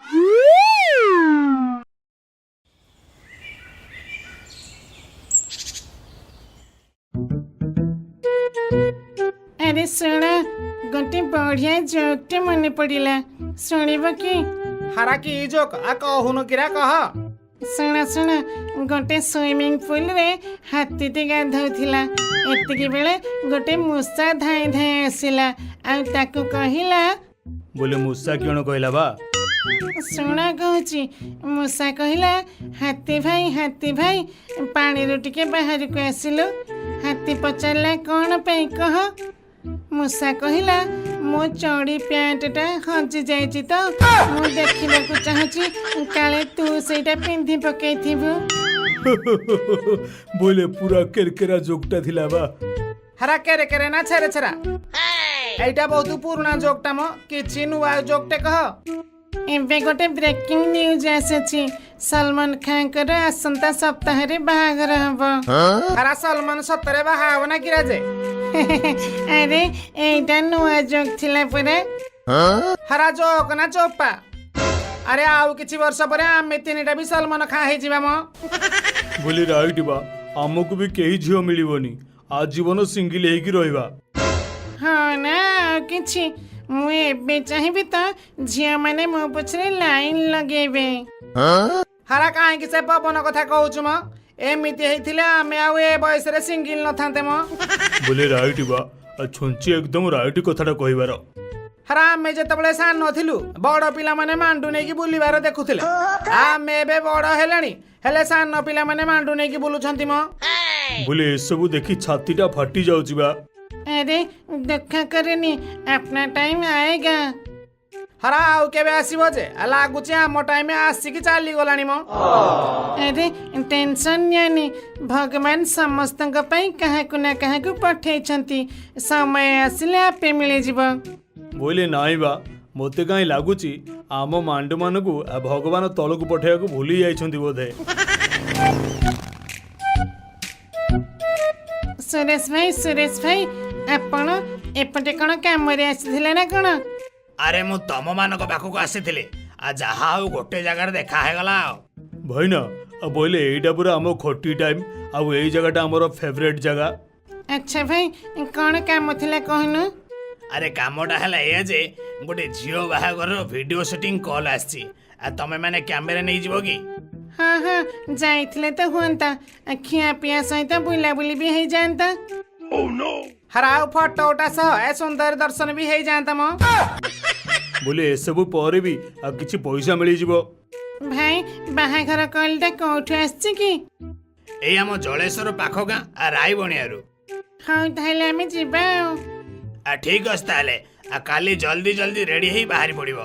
ଆରେ ଶୁଣ, ଗୋଟେ ବଢିଆ ଜୋକଟେ ମନେ ପଡିଲା, ଶୁଣିବ କି? ହାରା କି ଜୋକ ଆ କହୁନୁ କିରା, କହ। ଶୁଣ ଶୁଣ, ଗୋଟେ ସୁଇମିଂ ପୁଲରେ ହାତୀଟି ଗାଧଉଥିଲା। ଏତିକି ବେଳେ ଗୋଟେ ମୂଷା ଧାଇଁ ଧାଇଁ ଆସିଲା ଆଉ ତାକୁ କହିଲା। ବୋଲେ ମୂଷା କିଅଣ କହିଲା ବା? ଶୁଣ କହୁଛି। ମୂଷା କହିଲା, ହାତୀ ଭାଇ, ହାତୀ ଭାଇ, ପାଣିରୁ ଟିକେ ବାହାରକୁ ଆସିଲୁ। ହାତୀ ପଚାରିଲା, କ'ଣ ପାଇଁ କହ? ମୂଷା କହିଲା, ମୋ ଚଡ଼ି ପ୍ୟାଣ୍ଟଟା ହଜି ଯାଇଛି ତ, ମୁଁ ଦେଖିବାକୁ ଚାହୁଁଛି, କାଳେ ତୁ ସେଇଟା ପିନ୍ଧି ପକେଇଥିବୁ। ବୋଲେ ପୁରା କେରକେରା ଜୋକଟା ଥିଲା ବା। ହାରା କେରେ କେରେ ନା ଛେରେ ଛେରା, ଏଇଟା ବହୁତ ପୁରୁଣା ଜୋକଟା ମ, କିଛି ନୂଆ ଜୋକଟେ କହ। ଏବେ ଗୋଟେ ବ୍ରେକିଂ ନ୍ୟୁଜ୍ ଆସିଛି, ସଲମାନ ଖାଁଙ୍କର ଆସନ୍ତା ସପ୍ତାହରେ ବାହାଘର ହବ। ହାରା ସଲମାନ ସତରେ ବାହା ହବ ନା କିରା ଯେ? ଆରେ ଏଇଟା ନୂଆ ଜୋକ୍ ଥିଲା ପରା। ହାରା ଜୋକ ନା ଚୋପା। ଆରେ ଆଉ କିଛି ବର୍ଷ ପରେ ଆମେ ତିନିଟା ବି ସଲମାନ ଖାଁ ହେଇଯିବା ମ। ବୋଲେ ରାଇଟ୍ ବା, ଆମକୁ ବି କେହି ଝିଅ ମିଳିବନି, ଆଜୀବନ ସିଙ୍ଗିଲ ହେଇକି ରହିବା। ହଁ ନା ଆଉ କିଛି, ମୁଁ ଏବେ ଚାହିଁବି ତ ଝିଅମାନେ ମୋ ପଛରେ ଲାଇନ୍ ଲଗେଇବେ। ହାରା କାହିଁକି ସେ ପବନ କଥା କହୁଛୁ ମ, ଏମିତି ହେଇଥିଲେ ଆମେ ଆଉ ଏ ବୟସରେ ସିଙ୍ଗିଲ ନଥାନ୍ତେ ମ। ବୋଲେ ରାଇଟ୍ ବା, ଆଉ ଛୁଞ୍ଚି ଏକଦମ ରାଇଟ୍ କଥାଟା କହିବାର। ହାରା ଆମେ ଯେତେବେଳେ ସାନ ଥିଲୁ, ବଡ ପିଲାମାନେ ମାଣ୍ଡୁ ନେଇକି ବୁଲିବାର ଦେଖୁଥିଲେ। ଆମେ ଏବେ ବଡ ହେଲେଣି, ହେଲେ ସାନ ପିଲାମାନେ ମାଣ୍ଡୁ ନେଇକି ବୁଲୁଛନ୍ତି ମ। ବୋଲେ ଏସବୁ ଦେଖି ଛାତିଟା ଫାଟି ଯାଉଛି ବା। ଆରେ ଦୁଃଖ କରନି, अपना ଟାଇମ୍ आएगा। ହାରା ଆଉ କେବେ ଆସିବ ଯେ, ଲାଗୁଛି ଆମ ଟାଇମ୍ ଆସିକି ଚାଲିଗଲାଣି ମ। ଆରେ ଟେନସନ୍ ନିଅନି, ଭଗବାନ ସମସ୍ତଙ୍କ ପାଇଁ କାହାକୁ ନା କାହାକୁ ପଠେଇଛନ୍ତି, ସମୟ ଆସିଲେ ଆପେ ମିଳିଯିବ। ବୋଇଲେ ନାଇଁ ବା, ମୋତେ କାହିଁ ଲାଗୁଛି ଆମ ମାଣ୍ଡୁମାନଙ୍କୁ ଭଗବାନ ତଳକୁ ପଠେଇବାକୁ ଭୁଲି ଯାଇଛନ୍ତି ବୋଧେ। ସୁରେଶ ଭାଇ, ସୁରେଶ ଭାଇ, ଆପଣ ଏପଟେ କ'ଣ କାମରେ ଆସିଥିଲେ ନା କ'ଣ? ଆରେ ମୁଁ ତମ ମାନଙ୍କ ପାଖକୁ ଆସିଥିଲି, ଆଉ ଯାହା ହଉ ଗୋଟେ ଜାଗାରେ ଦେଖା ହେଇଗଲା ଆଉ। ଭାଇନା, ଆଉ ବୋଇଲେ ଏଇଟା ପୁରା ଆମ ଖଟି ଟାଇମ୍, ଆଉ ଏଇ ଜାଗାଟା ଆମର ଫେଭରେଟ୍ ଜାଗା। ଆଚ୍ଛା ଭାଇ, କ'ଣ କାମ ଥିଲା କହୁନୁ? ଆରେ କାମଟା ହେଲା ଏଇଆ ଯେ ଗୋଟେ ଝିଅ ବାହାଘରର ଭିଡିଓ ସୁଟିଂ କଲ୍ ଆସିଛି, ଆଉ ତମେ ମାନେ କ୍ୟାମେରା ନେଇଯିବ କି? ହଁ ହଁ, ଯାଇଥିଲେ ତ ହୁଅନ୍ତା, ଖିଆ ପିଆ ସହିତ ବୁଲାବୁଲି ବି ହେଇଯାଆନ୍ତା। ହାରା ଆଉ ଫଟୋ ଉଠା ସହ ଏ ସୁନ୍ଦର ଦର୍ଶନ ବି ହେଇଯାଆନ୍ତା ମ। ବୋଲେ ଏସବୁ ପରେ ବି ଆଉ କିଛି ପଇସା ମିଳିଯିବ। ଭାଇ, ବାହାଘର କଲ୍ଟା କୋଉଠୁ ଆସିଛି କି? ଏଇ ଆମ ଜଳେଶ୍ୱର ପାଖ ଗାଁ ରାଇବଣିଆରୁ। ହଉ ତାହେଲେ ଆମେ ଯିବା ଆଉ। ଆଉ ଠିକ ଅଛି ତାହେଲେ, ଆଉ କାଲି ଜଲ୍ଦି ଜଲ୍ଦି ରେଡି ହେଇ ବାହାରି ପଡିବ।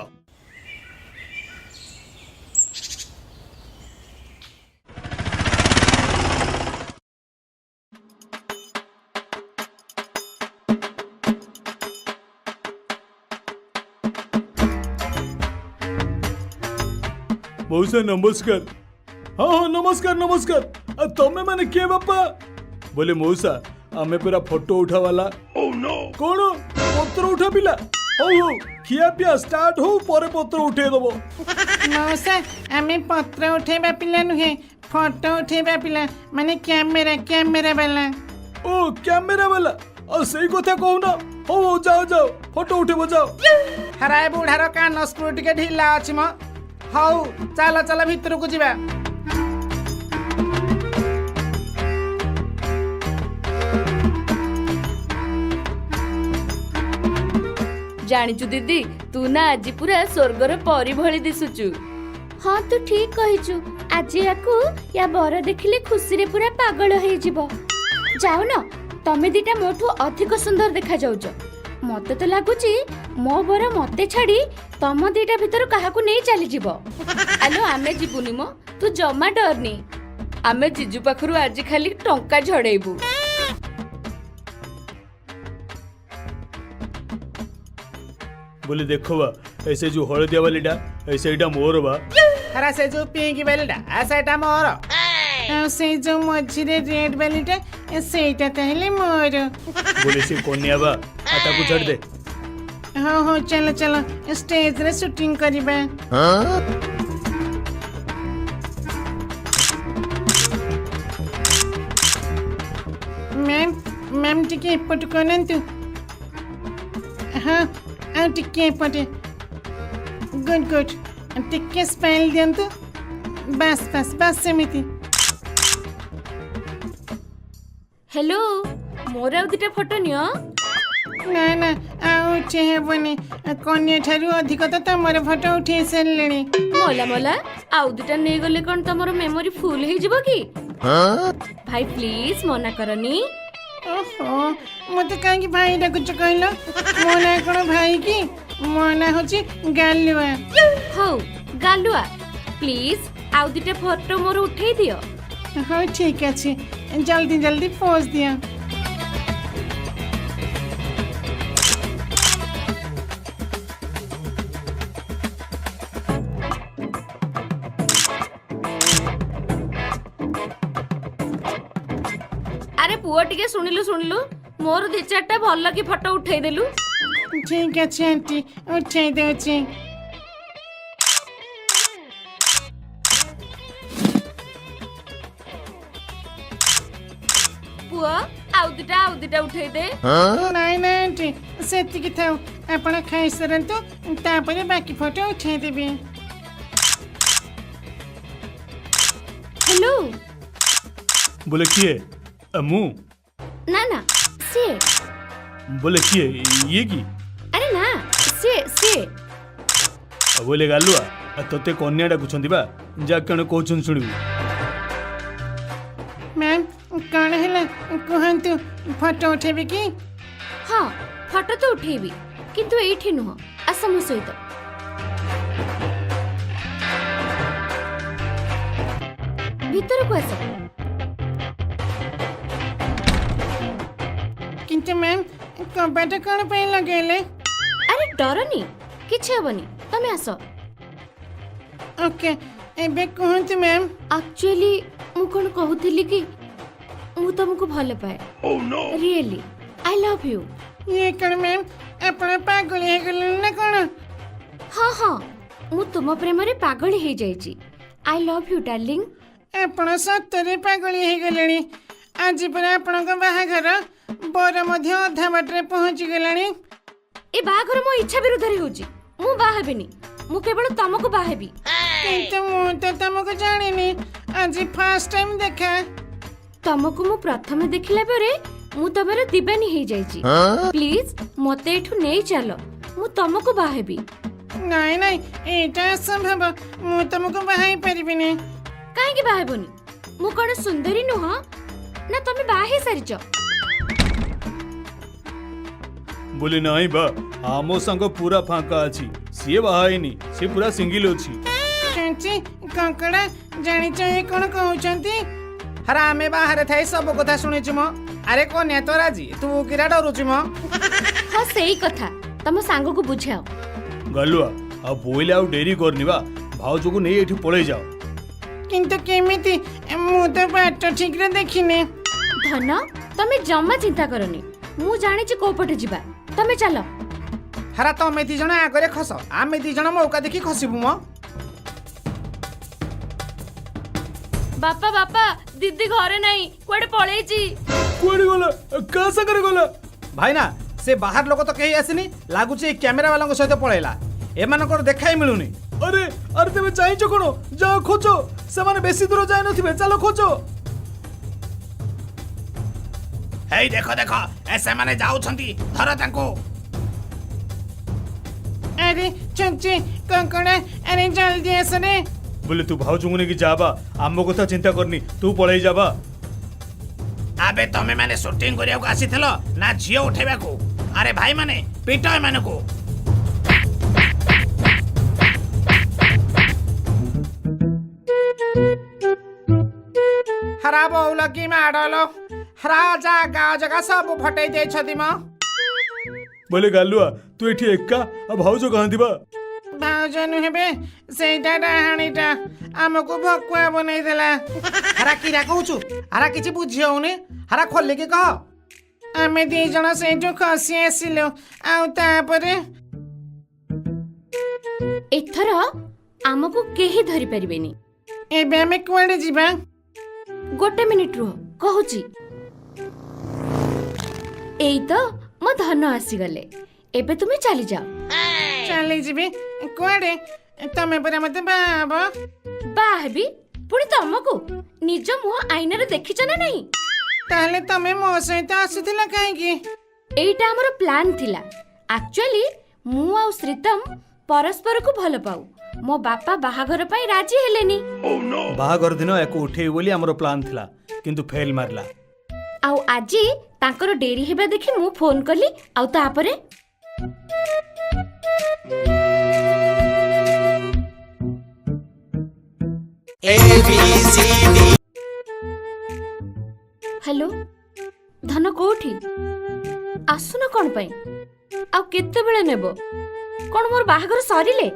ମଉସା ନମସ୍କାର। ହଁ ହଁ, ନମସ୍କାର ନମସ୍କାର। ଆଉ ତମେ ମାନେ କିଏ ବାପା? ବୋଲେ ମଉସା, ଆମେ ପୁରା ଫଟୋ ଉଠା ବାଲା। କଣ ପତ୍ର ଉଠା ପିଲା? ହଉ ହଉ, ଖିଆ ପିଆ ଷ୍ଟାର୍ଟ ହଉ, ପରେ ପତ୍ର ଉଠେଇ ଦବ। ମଉସା, ଆମେ ପତ୍ର ଉଠେଇବା ପିଲା ନୁହେଁ, ଫଟୋ ଉଠେଇବା ପିଲା, ମାନେ କ୍ୟାମେରା, କ୍ୟାମେରା ବାଲା। ଓ କ୍ୟାମେରା ବାଲା, ଆଉ ସେଇ କଥା କହୁନ। ହଉ ହଉ, ଯାଅ ଯାଅ, ଫଟୋ ଉଠେଇବ ଯାଅ। ହାରା ଏ ବୁଢାର କାନ ସ୍କ୍ରୁ ଟିକେ ଢିଲା ଅଛି ମ। ହଉ ଚାଲ ଚାଲ, ଭିତରକୁ ଯିବା। ଜାଣିଛୁ ଦିଦି, ତୁ ନା ଆଜି ପୁରା ସ୍ୱର୍ଗର ପରି ଭଳି ଦିଶୁଛୁ। ହଁ, ତୁ ଠିକ କହିଛୁ। ଆଜି ୟାକୁ ୟା ବର ଦେଖିଲେ ଖୁସିରେ ପୁରା ପାଗଳ ହେଇଯିବ। ଯାଉନ, ତମେ ଦିଟା ମୋଠୁ ଅଧିକ ସୁନ୍ଦର ଦେଖାଯାଉଛ। ମତେ ତ ଲାଗୁଛି ମୋ ବର ମତେ ଛାଡି ତମ ଦିଟା ଭିତରୁ କାହାକୁ ନେଇ ଚାଲିଯିବ। ଆଲୋ ଆମେ ଯିବୁନି ମ, ତୁ ଜମା ଡରନି। ଆମେ ଜିଜୁ ପାଖରୁ ଆଜି ଖାଲି ଟଙ୍କା ଝଡେଇବୁ। ବୋଲେ ଦେଖ ବା, ଏ ସେ ଯୋଉ ହଳଦିଆ ବାଲିଟା, ଏ ସେଇଟା ମୋର ବା। ହାରା ସେ ଯୋଉ ପିଙ୍କ ବାଲିଟା ସେଇଟା ମୋର। ଆଉ ସେଇ ଯୋଉ ମଝିରେ ରେଡ୍ ବାଲିଟା, ସେଇଟା ତାହେଲେ ମୋର। ବୋଲେ ସେ କନ୍ୟା ବା, ଆଉ ତାକୁ ଛାଡ଼ିଦେ। ହଉ ହଉ, ଚାଲ ଚାଲ, ଷ୍ଟେଜରେ ସୁଟିଂ କରିବା। ମ୍ୟାମ୍, ମ୍ୟାମ୍, ଟିକେ ଏପଟକୁ ଆଣନ୍ତୁ। ହଁ, ଆଉ ଟିକେ ଏପଟେ। ଗୁଡ୍ ଗୁଡ୍, ଟିକେ ସ୍ମାଇଲ୍ ଦିଅନ୍ତୁ। ବାସ୍ ବାସ୍ ବାସ୍, ସେମିତି। ହ୍ୟାଲୋ, ମୋର ଆଉ ଦିଟା ଫଟୋ ନିଅ। ନା ନା, ଆଉ ଉଠେଇ ହେବନି। କନ୍ୟା ଠାରୁ ଅଧିକ ତ ତମର ଫଟୋ ଉଠେଇ ସାରିଲେଣି। ମଲା ମଲା, ଆଉ ଦିଟା ନେଇଗଲେ କଣ ତମର ମେମୋରି ଫୁଲ ହେଇଯିବ କି? ଭାଇ, ପ୍ଲିଜ ମନା କରନି। ଓହୋ, ମତେ କାହିଁକି ଭାଇ ଡାକୁଛ କହିଲ? ମୋ ନାଁ କଣ ଭାଇ କି? ମୋ ନାଁ ହଉଛି ଗାଲୁଆ। ହଉ ଗାଲୁଆ, ପ୍ଲିଜ ଆଉ ଦିଟା ଫଟୋ ମୋର ଉଠେଇ ଦିଅ। ହଉ, ଠିକ ଅଛି, ଜଲ୍ଦି ଜଲ୍ଦି ପୋଜ ଦିଅ। ଆରେ ପୁଅ, ଟିକେ ଶୁଣିଲୁ ଶୁଣିଲୁ, ମୋର ଦି ଚାରିଟା ଭଲ କି ଫଟୋ ଉଠେଇ ଦେଲୁ। ଠିକ ଅଛି ଆଣ୍ଟି, ଉଠେଇ ଦେଉଛି। ପୁଅ, ଆଉ ଦିଟା, ଆଉ ଦିଟା ଉଠେଇ ଦେ। ନାଇଁ ନାଇଁ ଆଣ୍ଟି, ସେତିକି ଥାଉ। ଆପଣ ଖାଇସାରନ୍ତୁ, ତାପରେ ବାକି ଫଟୋ ଉଠେଇଦେବି। ହ୍ୟାଲୋ। ବୋଲେ କିଏ? ମୁଁ? ନା ନା, ସିଏ। ବୋଲେ କିଏ, ଇଏ କି? ଆରେ ନା, ସିଏ ସିଏ। ବୋଲେ ଗାଲୁଆ, ତୋତେ କନ୍ୟା ଡାକୁଛନ୍ତି ବା। ଯା, କଣ କହୁଛନ୍ତି ଶୁଣିବୁ। ମ୍ୟାମ୍, କ'ଣ ହେଲା କୁହନ୍ତୁ, ଫଟୋ ଉଠେଇବେ କି? ହଁ, ଫଟୋ ତ ଉଠେଇବି, କିନ୍ତୁ ଏଇଠି ନୁହଁ। ଆସ ମୋ ସହିତ। ଭିତରକୁ ଆସ। କିନ୍ତୁ ମ୍ୟାମ୍, କବାଟ କ'ଣ ପାଇଁ ଲଗେଇଲେ? ଆରେ ଡରନି, କିଛି ହବନି, ତମେ ଆସ। ଓକେ, ଏବେ କୁହନ୍ତୁ ମ୍ୟାମ୍। ଆକ୍ଚୁଆଲି ମୁଁ କ'ଣ କହୁଥିଲି କି, ମୁଁ ତମକୁ ଭଲ ପାଏ। Really, I love you. ଇଏ କ'ଣ ମ୍ୟାମ୍, ଆପଣ ପାଗଳି ହେଇଗଲେଣି ନା କ'ଣ? ହଁ ହଁ, ମୁଁ ତୁମ ପ୍ରେମରେ ପାଗଳି ହେଇଯାଇଛି। I love you, darling. ଆପଣ ସତରେ ପାଗଳି ହେଇଗଲେଣି। ଆଜି ପରା ଆପଣଙ୍କ ବାହାଘର, ବର ମଧ୍ୟ ଅଧା ବାଟରେ ପହଞ୍ଚିଗଲାଣି। ଏ ବାହାଘର ମୋ ଇଚ୍ଛା ବିରୁଦ୍ଧରେ ହେଉଛି। ମୁଁ ବାହା ହେବିନି, ମୁଁ କେବଳ ତମକୁ ବାହା ହେବି। କିନ୍ତୁ ମୁଁ ତ ତମକୁ ଜାଣିନି, ଆଜି ଫାର୍ଷ୍ଟ ଟାଇମ୍ ଦେଖା। ତମକୁ ମୁଁ ପ୍ରଥମେ ଦେଖିଲା ପରେ ମୁଁ ତମର ଦିବାନୀ ହେଇଯାଇଛି। ପ୍ଲିଜ ମତେ ଏଠୁ ନେଇ ଚାଲ, ମୁଁ ତମକୁ ବାହା ହେବି। ନାଇଁ ନାଇଁ, ଏଇଟା ଅସମ୍ଭବ। ମୁଁ ତମକୁ ବାହା ହେଇପାରିବିନି। କାହିଁକି ବାହା ହେବନି? ମୁଁ କଣ ସୁନ୍ଦରୀ ନୁହଁ ନା ତମେ ବାହା ହେଇସାରିଛ? ବୋଲେ ନାଇଁ ବା, ଆମ ସାଙ୍ଗ ପୁରା ଫାଙ୍କା ଅଛି। ସିଏ ବାହା ହେଇନି, ସିଏ ପୁରା ସିଙ୍ଗିଲ ଅଛି। ଛୁଞ୍ଚି, କଙ୍କଡ଼ା, ଜାଣିଛ ଏ କ'ଣ କହୁଛନ୍ତି? ଆରେ ଆମେ ବାହାରେ ଥାଇ ସବୁ କଥା ଶୁଣିଛୁ ମ। ଆରେ କନ୍ୟା ତ ରାଜି, ତୁ କିରା ଡରୁଛୁ ମ? ହଁ, ସେଇ କଥା ତମ ସାଙ୍ଗକୁ ବୁଝାଅ। ଗାଲୁଆ, ଆଉ ବୋଇଲେ ଆଉ ଡେରି କରନି ବା, ଭାଉଜକୁ ନେଇ ଏଠି ପଳେଇ ଯାଅ। କିନ୍ତୁ କେମିତି? ମୁଁ ତ ବାଟ ଠିକରେ ଦେଖିନି। ଧନ, ତମେ ଜମା ଚିନ୍ତା କରନି, ମୁଁ ଜାଣିଛି କୋଉ ପଟେ ଯିବା। ତମେ ଚାଲ। ହାରା, ତମେ ଦି ଜଣ ଆଗରେ ଖସ, ଆମେ ଦି ଜଣ ମୌକା ଦେଖି ଖସିବୁ ମ। ବାପା ବାପା, ଦିଦି ଘରେ ନାହିଁ, କୁଆଡେ ପଳେଇଛି। କୁଆଡେ ଗଲା? କାହା ସାଙ୍ଗରେ ଗଲା? ଭାଇନା, ସେ ବାହାର ଲୋକ ତ କେହି ଆସିନି। ଲାଗୁଛି ଏଇ କ୍ୟାମେରା ବାଲାଙ୍କ ସହିତ ପଳେଇଲା। ଏମାନଙ୍କର ଦେଖାଇ ମିଳୁନି। ଆରେ ଆରେ, ତେମେ ଚାହିଁଛ କଣ? ଯାଅ ଖୋଜ, ସେମାନେ ବେଶୀ ଦୂର ଯାଇନଥିବେ, ଚାଲ ଖୋଜ। ହେଇ ଦେଖ ଦେଖ, ଏ ସେମାନେ ଯାଉଛନ୍ତି, ଧର ତାଙ୍କୁ। ଆରେ ଛୁଞ୍ଚି, କଙ୍କଡ଼ା, ଆରେ ଜଲ୍ଦି ଆସରେ। ବୋଲେ ତୁ ଭାଉଜଙ୍କୁ ନେଇକି ଯା ବା, ଆମ କଥା ଚିନ୍ତା କରନି, ତୁ ପଳେଇ ଯା ବା। ଆବେ ତମେ ମାନେ ସୁଟିଂ କରିବାକୁ ଆସିଥିଲ ନା ଝିଅ ଉଠେଇବାକୁ? ଆରେ ଭାଇମାନେ, ପିଟ ଏମାନଙ୍କୁ। ହରା ବୋଉଲ, କି ମାଡ଼ଲ! ହରା, ଜାଗା ଜାଗା ସବୁ ଫଟେଇ ଦେଇଛନ୍ତି ମ। ବୋଲେ ଗାଲୁଆ, ତୁ ଏଠି ଏକା, ଆଉ ଭାଉଜ କାହାନ୍ତି ବା? ଭାଉଜ ନୁହେଁ ବେ, ସେଇଟା ଡାହାଣୀଟା ଆମକୁ ଭକୁଆ ବନେଇଦେଲା। ହରା, କିରା କହୁଛୁ? ହରା, କିଛି ବୁଝି ହଉନି, ହରା ଖୋଲିକି କହ। ଆମେ ଦି ଜଣ ସେଇଠୁ ଖସି ଆସିଲୁ, ଆଉ ତାପରେ ଏଥର ଆମକୁ କେହି ଧରି ପାରିବେନି। ଏବେ ଆମେ କୁଆଡେ ଯିବା? ଗୋଟେ ମିନିଟ ରୁହ, କହୁଛି। ଏଇ ତ ମୋ ଧନ ଆସିଗଲେ। ଏବେ ତୁମେ ଚାଲିଯାଅ। ଚାଲିଯିବି କୁଆଡେ? ତମେ ପରା ମତେ ବାହା ହବ। ବାହା ହେବି ପୁଣି ତମକୁ? ନିଜ ମୁହଁ ଆଇନାରେ ଦେଖିଛ ନା ନାହିଁ? ତାହେଲେ ତମେ ମୋ ସହିତ ଆସୁଥିଲ କାହିଁକି? ଏଇଟା ଆମର ପ୍ଲାନ୍ ଥିଲା। ଆକ୍ଚୁଆଲି ମୁଁ ଆଉ ଶ୍ରୀତମ ପରସ୍ପରକୁ ଭଲ ପାଉ। ମୋ ବାପା ବାହାଘର ପାଇଁ ରାଜି ହେଲେନି। ବାହାଘର ଦିନ ୟାକୁ ଉଠେଇବୁ ବୋଲି ଆମର ପ୍ଲାନ୍ ଥିଲା, କିନ୍ତୁ ଫେଲ୍ ମାରିଲା। ଆଉ ଆଜି ତାଙ୍କର ଡେରି ହେବା ଦେଖି ମୁଁ ଫୋନ କଲି, ଆଉ ତାପରେ ହ୍ୟାଲୋ ଧନ, କୋଉଠି? ଆସୁନ କଣ ପାଇଁ? ଆଉ କେତେବେଳେ ନେବ? କଣ ମୋର ବାହାଘର ସରିଲେ?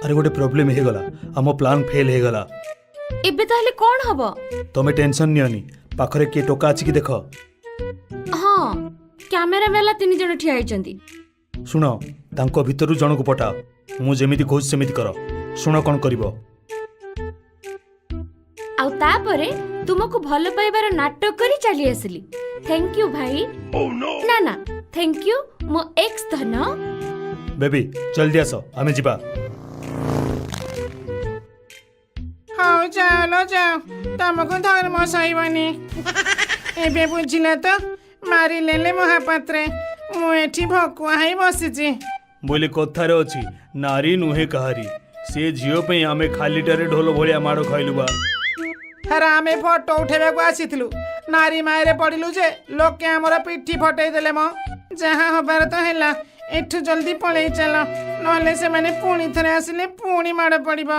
ଆରେ, ଗୋଟେ ପ୍ରୋବ୍ଲେମ୍ ହେଇଗଲା। ଆମ ପ୍ଲାନ୍ ଫେଲ୍ ହେଇଗଲା। ଏବେ ତାହେଲେ କଣ ହବ? ତମେ ଟେନସନ୍ ନିଅନି। ପାଖରେ କିଏ ଟୋକା ଅଛି କି ଦେଖ। ହଁ, କ୍ୟାମେରା ବାଲା ତିନି ଜଣ ଠିଆ ହେଇଛନ୍ତି। ଶୁଣ, ତାଙ୍କ ଭିତରୁ ଜଣକୁ ପଠାଅ। ମୁଁ ଯେମିତି କହୁଛି ସେମିତି କର। ଶୁଣ କ'ଣ କରିବ। ଆଉ ତାପରେ ତୁମକୁ ଭଲ ପାଇବାର ନାଟକ କରି ଚାଲି ଆସିଲି। Thank you ଭାଇ, ନା ନା, thank you ମୋ ଏକ୍ସ ଧନ। ବେବି, ଜଲ୍ଦି ଆସ, ଆମେ ଯିବା। ହଉ, ଯାଅ ଲୋ ଯାଅ, ତମକୁ ଧର୍ମ ସହିବନି। ଏବେ ବୁଝିଲ ତ, ମାରିଲେଲେ ମହାପାତ୍ରେ, ମୁଁ ଏଠି ଭକୁଆ ହେଇ ବସିଛି। ବୋଲି କଥାରେ ଅଛି, ନାରୀ ନୁହେଁ କାହାରି। ସେ ଝିଅ ପାଇଁ ଆମେ ଖାଲିଟାରେ ଢୋଲ ଭଳିଆ ମାଡ଼ ଖାଇଲୁ ବା। ଆରେ, ଆମେ ଫଟୋ ଉଠେଇବାକୁ ଆସିଥିଲୁ, ନାରୀ ମାୟରେ ପଡ଼ିଲୁ ଯେ ଲୋକେ ଆମର ପିଠି ଫଟେଇ ଦେଲେ ମ। ଯାହା ହବାର ତ ହେଲା, ଏଠୁ ଜଲ୍ଦି ପଳେଇ ଚାଲ, ନହେଲେ ସେମାନେ ପୁଣି ଥରେ ଆସିଲେ ପୁଣି ମାଡ଼ ପଡ଼ିବ।